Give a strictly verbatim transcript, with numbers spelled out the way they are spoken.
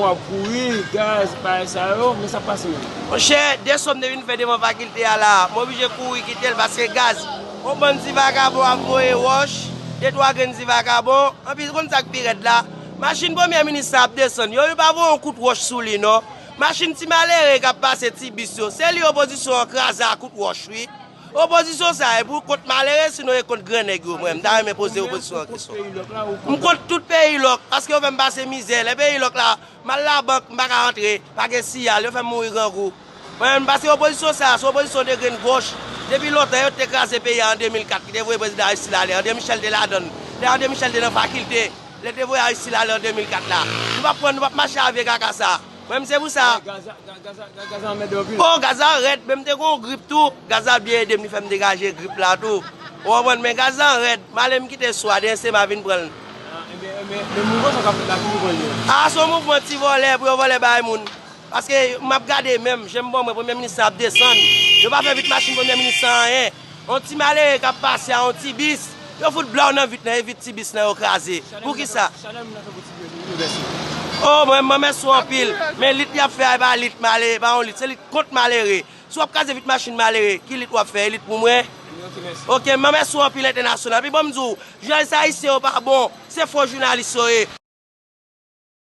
W ap kouri, gaz, bagay sa yo, men sa k pase menm? Monchè, de sòm te vin fè devan fakilte a la, m oblije kouri kite l paske gaz. Yon bann ti vakabon ap voye wòch, de twa grenn ti vakabon, anpi konn sa k pi rèd la? Machin premye minis sa ap desann, yo, yo pa voye yon kout wòch sou li, non. Machin ti malere k ap pase ti bis yo, se li opozisyon an kraze ak kout wòch, wi. Opozisyon sa e pou kont malere, sinon e kont gran nèg yo. Mwen, m ta renmen poze opozisyon an kesyon. M kont tout peyi lòk, paske yo fè m pase mizè. Lè peyi lòk la, m al labank, m pa ka antre, pa gen siyal, yo fè m mouri grangou. Mwen, m pase opozisyon sa, se opozisyon de grenn gòch. Depi lontan, yo te kraze peyi a an de mil kat, ki te voye prezidan Aristide ale. André Michel te ladan l. Lè André Michel te nan fakilte, lè te voye Aristide ale an de mil kat la. Nou p ap pran, nou p ap mache a vye kaka sa. Mwen, m se pou sa. Gaz la, ga- gaz la, ga- gaz la anmède w anpil. Oh, gaz la rèd, men m te gon grip tou. Gaz la byen ede m, li fè m degaje grip la tou. Ou konprann, men gaz la rèd. M ale m kite swa, demen se m a vin pran l. Ah, ebyen, ebyen, men mouvman sa k ap fèt la, ki mouvman l ye? Ah, se yon mouvman ti vòlè, pou yo vòlè bay moun. Paske m ap gade menm, jan m bon mwen, premye minis sa ap desann. Yo pa fè vit machin premye minis sa anyen. Yon ti malere k ap pase a yon ti bis, yo fout blaw nan vit nan, e vit ti bis nan yo kraze. Poukisa? Chanèl moun nan fè pou ti vye nou, nou vèse. Oh, mwen, mwen mèsi w anpil. Men lit y ap fè a, e pa lit malere, e pa yon lit, se lit kont malere. Si w ap kraze vit machin malere, ki lit w ap fè? E lit pou mwen? Ok, mèsi. Ok, mwen mèsi w anpil entènasyonal. Pi bon, m di w, jounalis ayisyen yo pa bon, se fo jounalis yo ye.